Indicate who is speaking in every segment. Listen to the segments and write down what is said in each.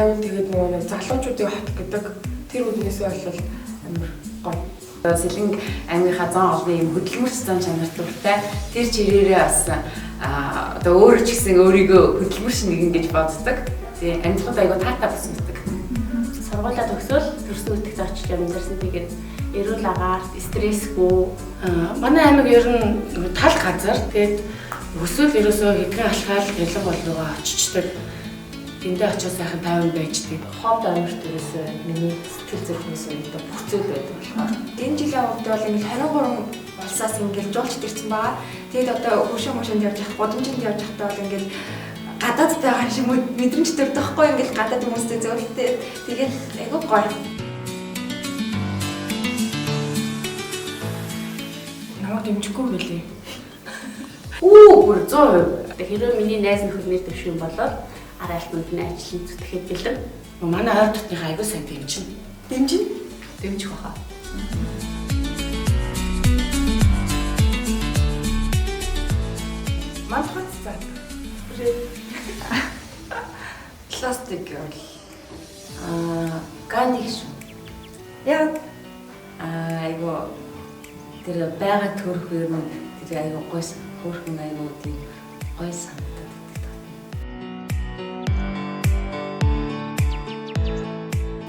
Speaker 1: тайван, тэгээд нөгөө нэг залуучуудын хот гэдэг тэр үднээсээ бол амар гоё.
Speaker 2: Сэлэнг аймгийнхаа зон олон юм хөдөлмөрч зан чанар дуртай. Тэр чирээрээ бас одоо өөрөө ч гэсэн өөрийгөө хөдөлмөрч нэгэн гэж боддог. Тэгээ амьдралд айгүй таатай босгодог.
Speaker 3: Сургуулаа төгсөөл төрсөн үтгэж очиж амьдарсан. Тэгээд эрүүл агаарт, стрессгүй.
Speaker 4: Манай аймаг ер нь тал газар. Тэгээд өсвөл ерөөсөө хэдхэн алхаал бэлэг болрогоо очичдаг. Тэндээ очиж сайхан тайван байждаг.
Speaker 5: Ховд аймагт ерөөсөө миний сэтгэл зүрхнээс үүдээ бүх зүйл байдаг болохоор.
Speaker 6: Энэ жилийн хувьд бол ингээл 23 улсаас ингээл жуулчд ирсэн байгаа. Тэгээд одоо хөшөө мөшөнд явж явах, гудамжинд явж байхдаа бол ингээл гадаад байгаа шиг мэдрэмж төрдөг хгүй, ингээл гадаад хүмүүстэй зөөлтэй. Тэгээд айгүй гоё.
Speaker 1: Намайг дэмжихгүй билээ.
Speaker 2: Үү, бүр 100%.
Speaker 3: Хэрвээ миний найз нөхөд нэр дэвших юм бол ар альбанд нь ажиллан зүтгэхэд бэлэн.
Speaker 4: Манай ойр дотныхаа айгүй сайн дэмжинэ.
Speaker 6: Дэмжинэ?
Speaker 5: Дэмжих баха.
Speaker 1: Мандахад заа.
Speaker 6: Пластик бол
Speaker 2: Ганди шүү.
Speaker 6: Яг
Speaker 2: айгүй тэр байгаа төрөх ер нь тэр айгүй гой хөөрхөн айгүй тийм гой санагдаад байдаг.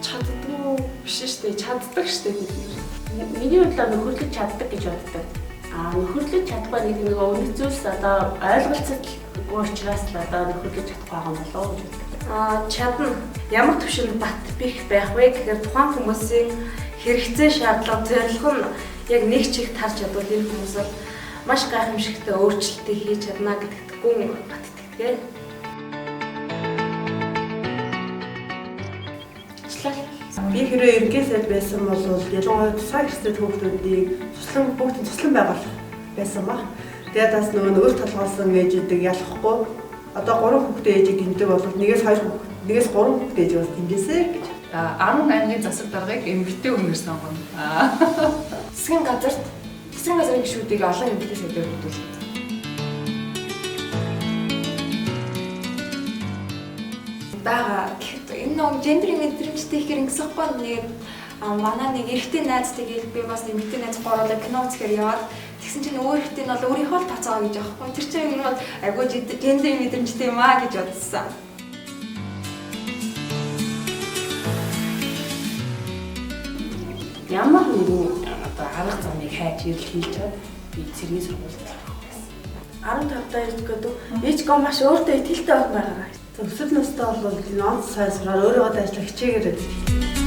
Speaker 1: Чаддгүй биш шүү дээ. Чаддаг шүү дээ бид нар.
Speaker 3: Миний бодлоор нөхөрлөж чаддаг гэж боддог. Нөхөрлөж чадахгүй нэг нөгөө үнэт зүйлс одоо ойлголцолгүй учраас л одоо нөхөрлөж чадахгүй байгаа юм болов уу гэж боддог.
Speaker 7: Чадна. Ямар төвшөнд бат бих байх вэ гэхээр тухайн хүмүүсийн хэрэгцээ шаардлага зорилго нь яг нэг чиг тарж чадвал энэ хүмүүс бол маш гайхамшигтай өөрчлөлтийг хийж чадна гэдэгт гүн бат итгэдэг.
Speaker 8: Би хэрвээ ерөнхий сайд байсан бол ялангуяа тусгай хэрэгцээтэй хүүхдүүдийг туслан бүгд туслан байгуулах байсан баг. Тэгээд бас нөгөө өөр толгоосон ээжүүдийг ялахгүй одоо 3 хүүхдээ ээжийг дэмждэг бол нэгээс 2 хүүхд, нэгээс 3 хүүхдээ ээж бас дэмжээсэй гэж.
Speaker 5: 10 аймгийн засаг даргаыг эмэгтэй хүнээр сонгоно.
Speaker 1: Засгийн газарт засгийн газрын гишүүдийг олон эмэгтэй сайдаар бүрдүүлнэ.
Speaker 6: Бага. Энэ нэг гендрийн мэдрэмжтэй ихээр ингэсэн байхгүй нэг манай нэг эрэгтэй найз тэгээд би бас эмэгтэй найз гурлаа кино үзэхээр яваад тэгсэн чинь өөр эрэгтэй нь бол өөрийнхөө л тооцоогоо гэж аахгүй. Тэр чинь юм бол айгүй гендрийн мэдрэмжтэй юм аа гэж бодсон.
Speaker 4: Ямар нэгэн одоо арга замыг хайж ирэл хийж чад би цэргийн сургуульд орох байсан.
Speaker 7: 15 даа ээж гэдэг. Ээж гоо маш өөртөө итгэлтэй байх байгаарай.
Speaker 8: Өсвөр настай бол энэ онц сайн сураар өөрийгөө дайчлах хичээгээрэй.